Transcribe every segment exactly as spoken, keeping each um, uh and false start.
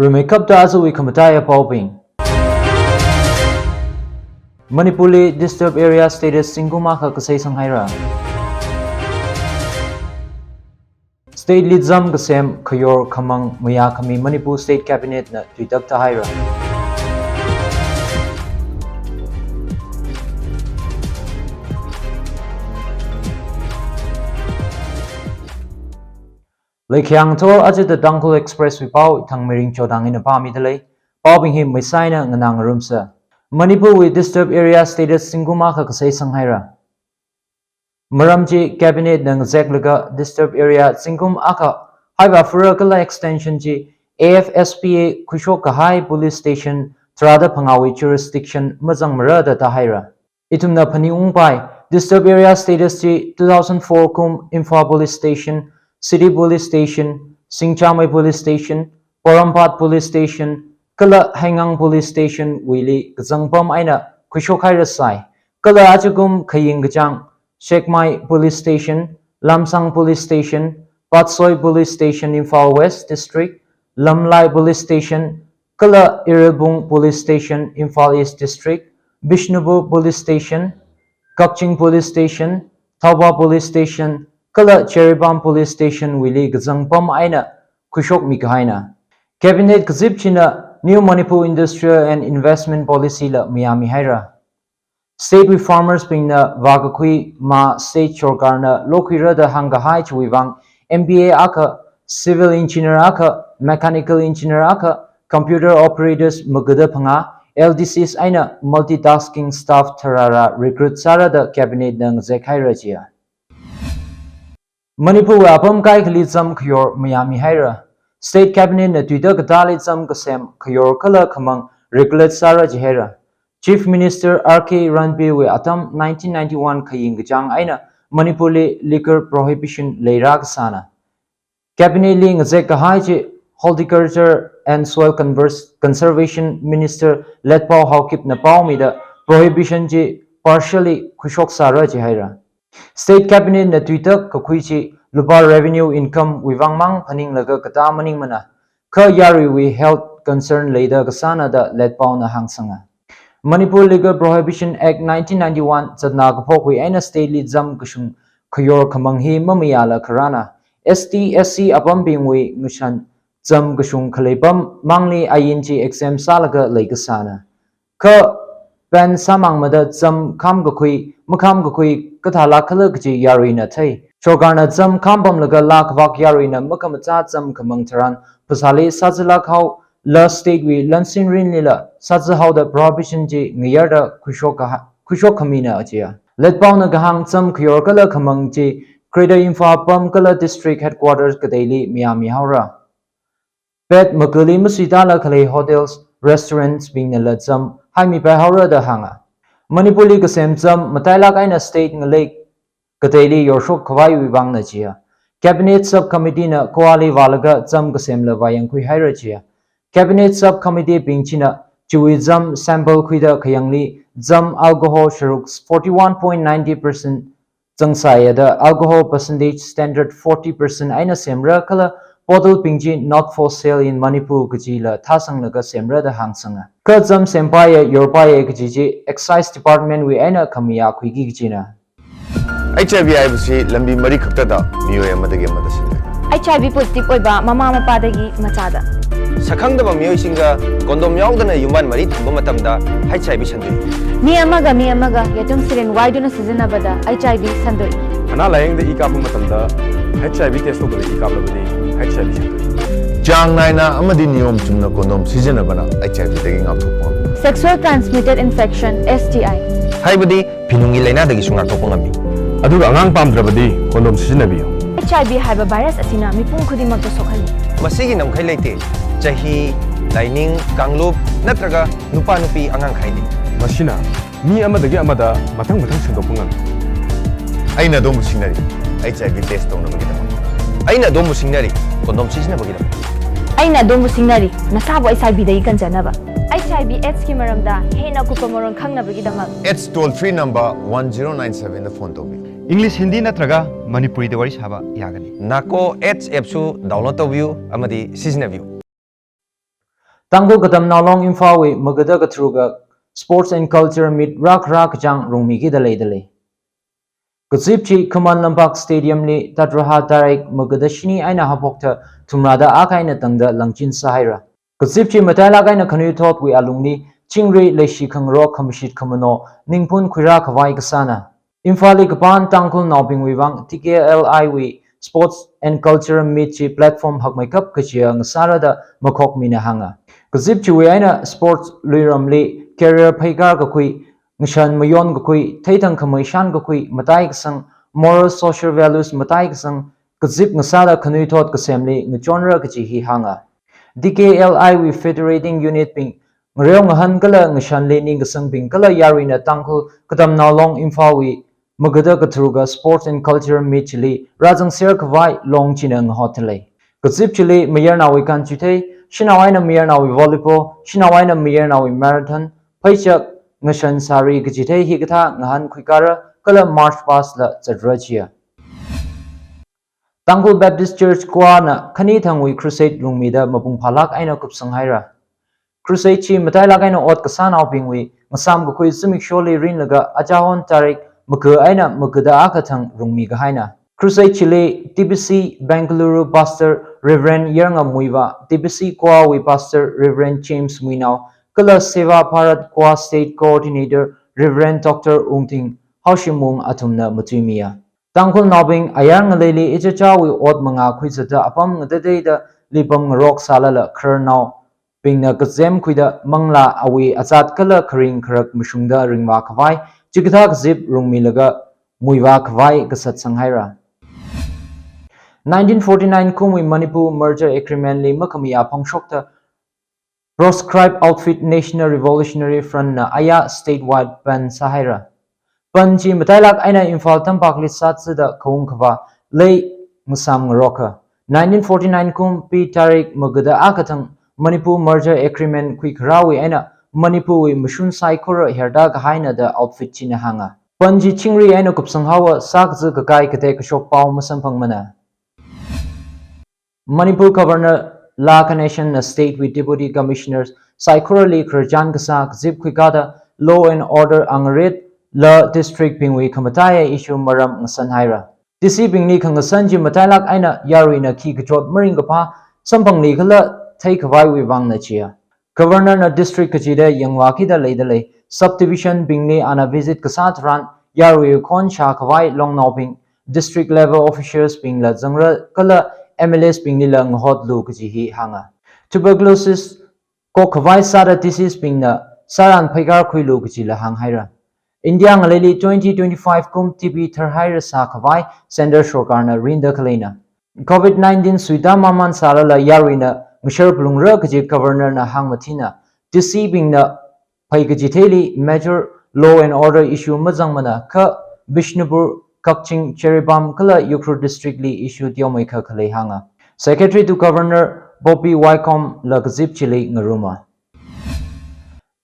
Rimeikapta ajawui khamataiya paobing. Manipurli disturbed area status zingkum akha kasei sanghaira. State li zam kasem khayor khamang mayā khami Manipur State Cabinet na tuitak thāhaira. Leikhiang thor ajata Tangkhul Express wui pao Thangmeiring Chodang ina pāmidalei. Paobing hi maisaina nganā ngarumsa. Manipur wui disturbed area status zingkum akha kasei sanghaira. Maram chi Cabinet na ngazeklaga disturbed area zingkum akha haiva fura kala extension chi A F S P A khuishok kahai police station tharāda phangāwui jurisdiction mazangmara da thāhaira. Ithumna phaningungpai, disturbed area status chi two thousand four kum Imphal Police Station, City Police Station, Singchamei Police Station, Porompat Police Station, kala Heingang Police Station wuili kazangpam eina khuishok hairasai. Kala ajakum khaying kachāng, Sekmai Police Station, Lamsang Police Station, Patsoi Police Station, Imphal West District, Lamlai Police Station, kala Irilbung Police Station, Imphal East District, Bishnupur Police Station, Kakching Police Station, Thoubal Police Station, kala Jiribam Police Station wuili kazangpam eina khuishokmi kahaina. Cabinet kazip china New Manipur Industrial and Investment Policy la mayāmi haira. State wui farmers bingna vākakhui mā state sorkarna lokhuira da hāngkahai chiwui vang M B A akha, civil engineer akha, mechanical engineer akha, computer operators magada phangā, L D Cs eina multitasking staff tharāra recruit sāra da Cabinet na ngazek haira jiya. Manipur wui apam kaikhali zam khayor mayāmi haira. State Cabinet na tuida katāli zam kasem khayor kala khamang regulate sāra jihaira. Chief Minister R K Ranbir wui atam nineteen ninety-one khaying kachāng eina Manipurli liquor prohibition leira kasāna. Cabinet li ngazek kahai chi Horticulture and Soil Converse-, Conservation Minister Letpao Haokip na paomida prohibition chi partially khuishok sāra jihaira. State Cabinet na tuitak kakhui chi lupā revenue income wui vangmang phaninglaga katā maningmana, kha yaruiwui health concern leida kasāna da Letpao na hāngsanga. Manipur Liquor Prohibition Act nineteen ninety-one zatna kaphokwui eina state li zam kashung khayor khamang hi mamayāla kharāna. S T, S C apambingwui ngashan zam kashung khaleipam mangli ain chi exempt sālaga leikasāna. Kha ban sāmangmada zam kham kakhui, makham kakhui kathālāk khala kaji yaruina thei. Sorkarna zam kham pamlaga laa khavak yaruina makhamathā zam khamang tharan phasāli sāzalāk haola state wui lansin rinlila sāzahaoda prohibition chi ngayarda khuishok kaha-, khuishok khamina jiya. Letpaona kahāng zam khayor kala khamang chi Greater Imphal apam kala district headquarters kateili mayāmi haora. Pet makali masuitāla khalei hotels, restaurants bingnala zam haimipai haora da hānga. Manipurli kasem zam matailāk eina state ngalei kateili yorshok khavaiwui vangna jiya. Cabinet Subcommittee na Goali vālaga zam kasemla vāyangkhui haira jiya. Cabinet Subcommittee bing china chiwui zam sample khuida khayangli zam alcohol sharuk forty-one point nine percent zangsāya da alcohol percentage standard forty percent eina semra kala bottle bing chi not for sale in Manipur kajila thāsanglaga semra da hāngsanga. Kha zam sempaiya yorpaiya kaji chi Excise Department wui eina khamayā khuiki kajina. H I V ꯍꯥꯏꯕꯁꯤ ꯂꯝꯕꯤ ꯃꯔꯤ ꯈꯛꯇꯗ ꯃꯤꯑꯣꯏ ꯑꯃꯗꯒꯤ ꯑꯃꯗ ꯁꯟꯗꯣꯛꯏ꯫ H I V positive ꯑꯣꯏꯕ ꯃꯃꯥ ꯃꯄꯥꯗꯒꯤ ꯃꯆꯥꯗ꯫ ꯁꯛꯈꯪꯗꯕ ꯃꯤꯑꯣꯏꯁꯤꯡꯒ condom ꯌꯥꯎꯗꯅ ꯌꯨꯝꯕꯥꯟ ꯃꯔꯤ ꯊꯝꯕ ꯃꯇꯝꯗ H I V ꯁꯟꯗꯣꯛꯏ꯫ ꯃꯤ ꯑꯃꯒ ꯃꯤ ꯑꯃꯒ ꯌꯦꯇꯨꯝ syringe ꯋꯥꯏꯗꯨꯅ ꯁꯤꯖꯤꯟꯅꯕꯗ H I V ꯁꯟꯗꯣꯛꯏ꯫ ꯑꯅꯥ ꯂꯥꯌꯦꯡꯗ ꯏ ꯀꯥꯞꯄ ꯃꯇꯝꯗ H I V test ꯇꯧꯗꯅ ꯏ ꯀꯥꯞꯂꯕꯗꯤ H I V ꯁꯟꯗꯣꯛꯏ꯫ ꯆꯥꯡ ꯅꯥꯏꯅ ꯑꯃꯗꯤ ꯅꯤꯌꯣꯝ ꯆꯨꯝꯅ condom ꯁꯤꯖꯤꯟꯅꯕꯅ H I V ꯗꯒꯤ ꯉꯥꯛꯊꯣꯛꯄ ꯉꯝꯃꯤ꯫ Sexual transmitted infection, S T I꯫ ꯍꯥꯏꯕꯗꯤ ꯐꯤꯅꯨꯡꯒꯤ ꯂꯥꯏꯅꯥꯗꯒꯤꯁꯨ ꯉꯥꯛꯊꯣꯛꯄ ꯉꯝꯃꯤ꯫ ꯑꯗꯨꯒ ꯑꯉꯥꯡ ꯄꯥꯝꯗ꯭ꯔꯕꯗꯤ condom ꯁꯤꯖꯤꯟꯅꯕꯤꯌꯨ꯫ H I V ꯍꯥꯏꯕ virus ꯑꯁꯤꯅ ꯃꯤꯄꯨꯝ ꯈꯨꯗꯤꯡꯃꯛꯇ ꯁꯣꯛꯍꯜꯂꯤ꯫ ꯃꯁꯤꯒꯤ ꯉꯝꯈꯩ ꯂꯩꯇꯦ꯫ ꯆꯍꯤ, ꯂꯥꯏꯅꯤꯡ, ꯀꯥꯡꯂꯨꯞ ꯅꯠꯇ꯭ꯔꯒ ꯅꯨꯄꯥ ꯅꯨꯄꯤ ꯑꯉꯥꯡ ꯈꯥꯏꯗꯦ꯫ ꯃꯁꯤꯅ ꯃꯤ ꯑꯃꯗꯒꯤ ꯑꯃꯗ ꯃꯊꯪ ꯃꯊꯪ ꯁꯟꯗꯣꯛꯄ ꯉꯝꯃꯤ꯫ ꯑꯩꯅ ꯑꯗꯣꯝꯕꯨ ꯁꯤꯡꯅꯔꯤ, H I V test ꯇꯧꯅꯕꯒꯤꯗꯃꯛ꯫ ꯑꯩꯅ ꯑꯗꯣꯝꯕꯨ ꯁꯤꯡꯅꯔꯤ, condom ꯁꯤꯖꯤꯟꯅꯕꯒꯤꯗꯃꯛ꯫ ꯑꯩꯅ ꯑꯗꯣꯝꯕꯨ ꯁꯤꯡꯅꯔꯤ, ꯅꯁꯥꯕꯨ H I V ꯗꯒꯤ ꯀꯟꯖꯅꯕ꯫ H I V AIDS ꯀꯤ ꯃꯔꯝꯗ ꯍꯦꯟꯅ ꯑꯀꯨꯞꯄ ꯃꯔꯣꯜ ꯈꯪꯅꯕꯒꯤꯗꯃꯛ꯫ AIDS toll free number one zero nine seven ꯗ phone ꯇꯧꯕꯤꯌꯨ꯫ English, Hindi ꯅꯠꯇ꯭ꯔꯒ ꯃꯅꯤꯄꯨꯔꯤꯗ ꯋꯥꯔꯤ ꯁꯥꯕ ꯌꯥꯒꯅꯤ꯫ NACO AIDS app ꯁꯨ download ꯇꯧꯕꯤꯌꯨ ꯑꯃꯗꯤ ꯁꯤꯖꯤꯟꯅꯕꯤꯌꯨ꯫ Tangkhul Katamnao Long Imphalwui magada katharuka Sports and Culture Meet rākhara kachāng rungmikida leidalei. Kazip chi Khuman Lampak Stadium li tatraha tarik magada shini eina haophokta thumrada akha eina tangda langchin sāhaira. Kazip chi matailak eina khanuithotwui alungli chingri, leishi khangarok, khamashit khamano, ningphun khuirā khavai kasāna. Imphalli kapān Tangkhulnaobingwui vang T K L I wui Sports and Culture Meet chi platform hakmeikap kachiya ngasāra da makhokmina hānga. Kazip chiwui eina sports luiramli career pheikar kakhui, ngashan mayon kakhui, theithang khamei shan kakhui matai kasang, moral social values matai kasang, kazip ngasāda khanuithot kasemli ngachonra kaji hi hānga. T K L I wui federating unit bing, ngareo ngahān kala ngashanli ningkasangbing kala yaruina Tangkhul Katamnao Long Imphalwui magada katharuka Sports and Culture Meet chili rāzangser khavai long china ngahotdalei. Kazip chili mayarnaowui kanchuithei, shanao eina mayarnaowui volleyball, shanao eina mayarnaowui marathon, pheichak, ngashan sari kachithei hikathā ngahānkhui kara kala march past la zatra chiya. Tangkhul Baptist Church Choir na khani thangwui crusade rungmida mapung phālak eina kupsang haira. Crusade chi matailak eina ot kasānaobingwui ngasām kakhui zimiksholi rinlaga achahon tarik maga eina magada akha thang rungmi kahaina. Crusade chili T B C Bengaluru Pastor Reverend Yarngam Muivah, T B C Choir wui Pastor Reverend James Muinao, kala Seva Bharat Choir State Coordinator Reverend Doctor Ungting Haoshimung athumna matuimiya. Tangkhulnaobing ayar ngaleili ichichāwui ot mangā khuizatda apam ngatateida lipam ngarok sālala khararnaobingna kazem khuida manglā awui azat kala kharing kharak mashungda ringvā khavai, chikathā kazip rungmilaga muivā khavai kasat sanghaira. Nineteen forty-nine kumwui Manipur Merger Agreement li makhamiya phongshokta Proscribed Outfit National Revolutionary Front na aya statewide ban sāhaira. Ban chi matailak eina Imphal tampakli sāzada khaung khavā lei ngasām ngaroka. Nineteen forty-nine kum P tarik magada akha thang Manipur Merger Agreement khuikharāwui eina Manipurwui mashun saikora herda kahaina da outfit china hānga. Ban chi chingri eina kupsang haowa, sākaza kakai katek kashok pao masamphangmana. Manipur Governor La Ganesan na state wui Deputy Commissioners saikorali khararchan kasā kazip khuikada law and order angarit la district bingwui khamataiya issue maram ngasan haira. D C bingli khangasan chi matailak eina yaruina khi kachot maringkaphā samphangli khala theikhavaiwui vangna chiya. Governor na district kachida yangvākida leidalei, subdivision bingli ana visit kasā tharan yarui khon shākhavai longnaobing, district level officials bingla zangra kala M L As binglila ngahotlu kaji hi hānga. Tuberculosis kokkhavai sāda disease bingna sāran pheikar khuilu kajila hānghaira. India ngaleili twenty twenty-five kum T B tharhaira sākhavai Centre Sorkarna rinda khaleina. Covid nineteen suita maman sālala yaruina ngashar phalungra kaji Governor na hāngmathina. D C bingna phei kaji theili major law and order issue mazangmana kha Bishnupur, Kakching, Jiribam kala Ukhrul district li issue teomeikha khalei hānga. Secretary to Governor Bobby Wycombe la kazip chili ngaruma.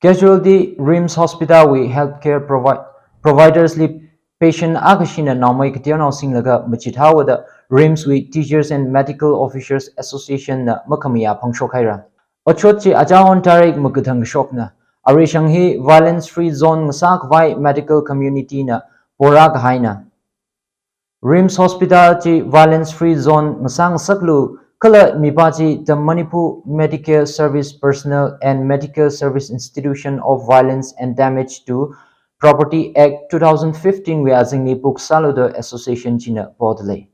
Casualty, RIMS Hospital wui healthcare provi-, providers li patient akhashina naomei kateonao singlaga machit haowa da RIMS wui Teachers and Medical Officers Association na makhamiya phongshok haira. Otshot chi achahon tarik makathang kashokna. Arishang hi violence free zone ngasākhavai medical community na pora kahaina. RIMS Hospital chi violence free zone ngasā ngasaklu kala mipā chi the Manipur Medicare Service Personnel and Medical Service Institution of Violence and Damage to Property Act two thousand fifteen wui azingli book sālu da association china podalei.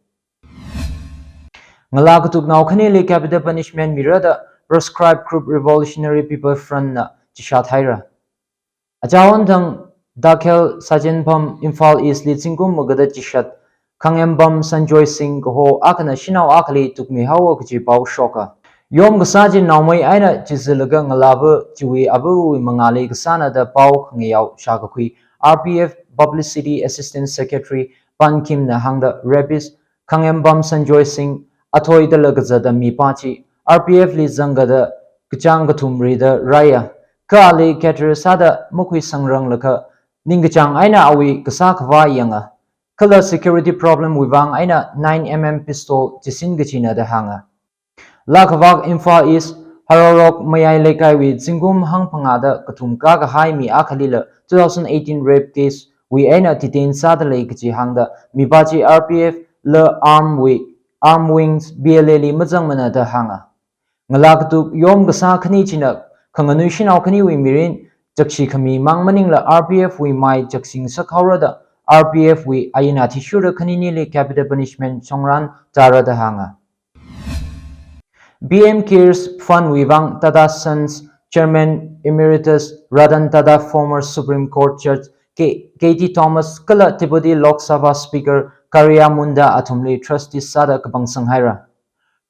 Ngala katuknao khanili capital punishment mira da Proscribed Group Revolutionary People Front na chishat haira. Achahon thang Dakhel Sajenpham Imphal East li zingkum magada chishat Khangembam Sanjoy Singh kaho akhana shanao akhali tukmi haowa kaji pao shoka. Yom kasā chi naomei eina chizilaga ngalāva chiwui avawui mangāli kasāna da pao khangayao shākakhui R P F Publicity Assistant Secretary Pankim na hāngda rapist Khangembam Sanjoy Singh athoi dala kazata mipā chi R P F li zangkada kachāng kathum rida raiya. Kha ali cater sāda makhuisangranglakha ningkachāng eina awui kasā khavā yanga. Kala security problem wui vang eina nine M M pistol chisin kachina da hānga. Lakhavak Imphal East Harorok Mayai Leikaiwui zingkum hangphangāda kathum kākahai mi akhalila two thousand eighteen rape case wui eina detain sāda lei kaji hāngda mipā chi R P F la arm wui, arm wings B L A li mazangmana da hānga. Ngalā katup yom kasā khani china khanganui shanao khaniwui mirin chakshi khami mang maningla R P F wui mai chaksing sākhaora da R P F wui ain athishurda khaninili capital punishment shongran tāra da hānga. P M Cares Fund wui vang Tata Sons Chairman Emeritus Ratan Tata, former Supreme Court Judge K-, K T Thomas kala Deputy Lok Sabha Speaker Kariya Munda athumli trustees sāda kapangsang haira.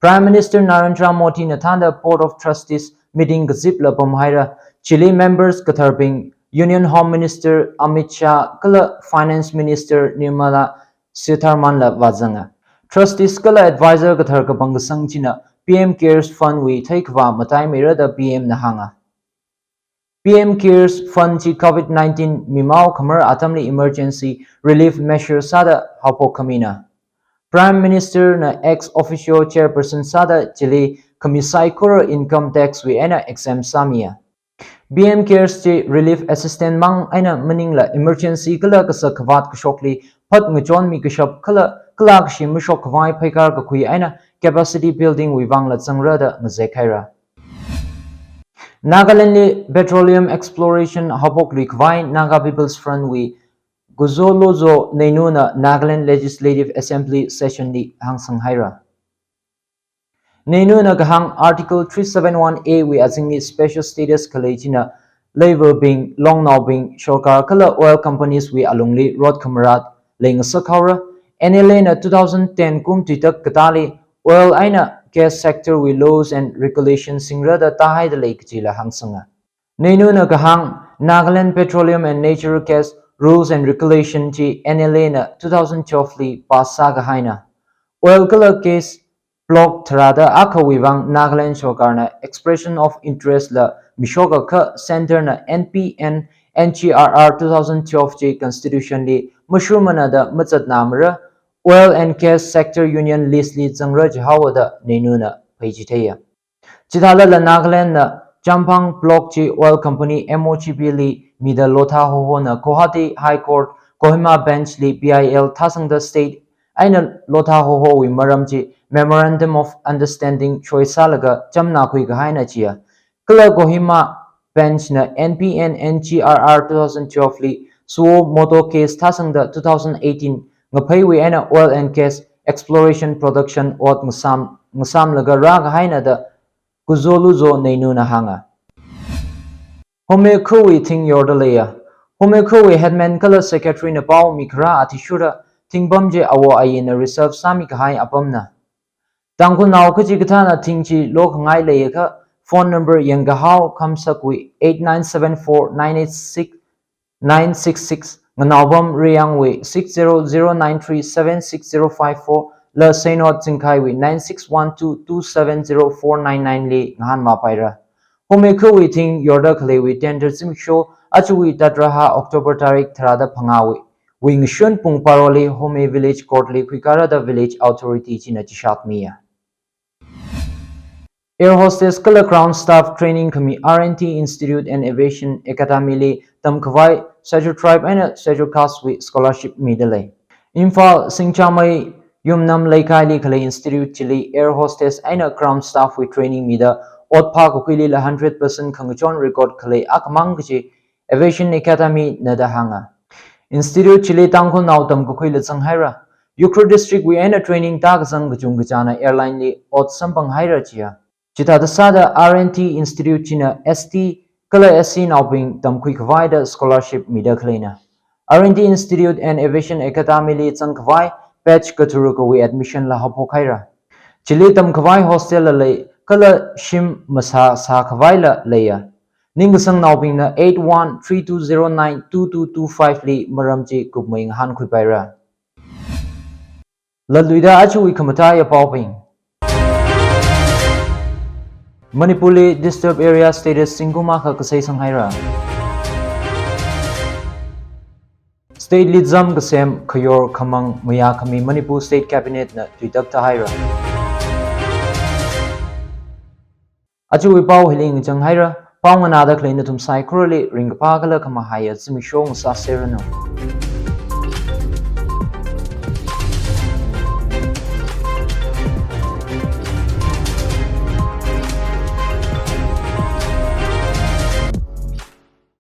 Prime Minister Narendra Modi na thānda Board of Trustees meeting kazipla pamhaira. Chili members katharbing Union Home Minister Amit Shah kala Finance Minister Nirmala Sitharaman la vāzanga. Trustees kala advisor kathar kapangkasang china P M Cares Fund wui theikhavā mataimeira da P M na hānga. P M Cares Fund chi COVID nineteen mimao khamar atamli emergency relief measure sāda haophok khamina. Prime Minister na ex officio chairperson sāda chili khami saikora income tax wui eina exempt sāmiya. P M Cares chi relief assistance mang eina maningla emergency kala kasak khavāt kashokli phat ngachonmi kashap kala kala kashi mashok khavai pheikar kakhui eina capacity building wui vangla zangra da ngazek haira. Nagaland li petroleum exploration haophok lui khavai Naga People's Front wui Kuzholuzo Neinu na Nagaland Legislative Assembly session li hāngsang haira. Neinu na kahāng Article three seven one A wui azingli special status khalei china leivabing, longnaobing, sorkar kala oil companies wui alungli rot khamarat leingasak haora. N L A na two thousand ten kum tuitak katāli oil eina gas sector wui laws and regulation singra da tāhaida lei kajila hāngsanga. Neinu na kahāng Nagaland Petroleum and Natural Gas Rules and Regulation chi N L A na two thousand twelve li pass sākahaina. Oil kala gas block tharāda akhawui vang Nagaland sorkarna expression of interest la mishoka kha center na N P N N G R R two thousand twelve chi constitution li mashurmana da mazatnamara, oil and gas sector union list li zangra jihaowa da Neinu na pheichitheiya. Chithālala Nagaland na Chemphang block chi oil company M O G P li mida lotha hohona Guwahati High Court Kohima bench li P I L thāsangda state eina lotha hohowui maram chi Memorandum of Understanding soi sālaga chamna khuikahaina chiya. Kala Kohima bench na N P N N G R R two thousand twelve li suo motu case thāsangda two thousand eighteen ngapheiwui eina oil and gas exploration production ot ngasam, ngasamlaga rākahaina da Kuzholuzo Neinu na hānga. Home khawui thing yorda leiya. Home khawui headman kala secretary na pao mikharā athishurda thingpam chi awo ayina reserve sāmikahai apamna. Tangkhulnao kachikathāna thing chi lokhangai leiakha phone number Yangkahao Khamsakwui eight nine seven four nine eight six nine six six, Nganaopam Reangwui six zero zero nine three seven six zero five four, la Seinot Chingkhaiwui nine six one two two seven zero four nine nine li ngahānmāpaira. Home khawui thing yorda khaleiwui tender zimiksho ajawui tatraha October tarik tharāda phangāwui wui ngashun pung paroli Home Village Court li khuikara da village authority china chishatmiya. Air hostess kala ground staff training khami R and T Institute and Aviation Academy li tamkhavai Scheduled Tribe eina Scheduled Caste wui scholarship mida lei. Imphal Singchamei Yumnam Leikaili khalei institute chili air hostess eina ground staff wui training mida ot phākakhuilila hundred percent khangachon record khalei akhamang kaji Aviation Academy na da hānga. Institute chili Tangkhulnao tamkakhuila zanghaira. Ukhrul district wui eina training tākazang kachungkachāna airline li ot samphanghaira chiya. Chithāda sāda R and T Institute china S T kala S C naobing tamkhuikhavaida scholarship mida khaleina. R and T Institute and Aviation Academy li zangkhavai batch katharukawui admission la haophokhaira. Chili tamkhavai hostel la lei kala shim masā sākhavaila leiya. Ningkasangnaobingna eight one three two zero nine two two two five li maram chi kupmei ngahānkhuipaira. Latluida ajawui khamataiya paobing. Manipurli disturbed area status zingkum akha kasei sanghaira. State li zam kasem khayor khamang mayākhami Manipur State Cabinet na tuitak tāhaira. Ajawui pao hili ngachang haira, pao nganāda khalei nathum saikorali ringkaphā kala khamahaiya zimiksho ngasāserranu.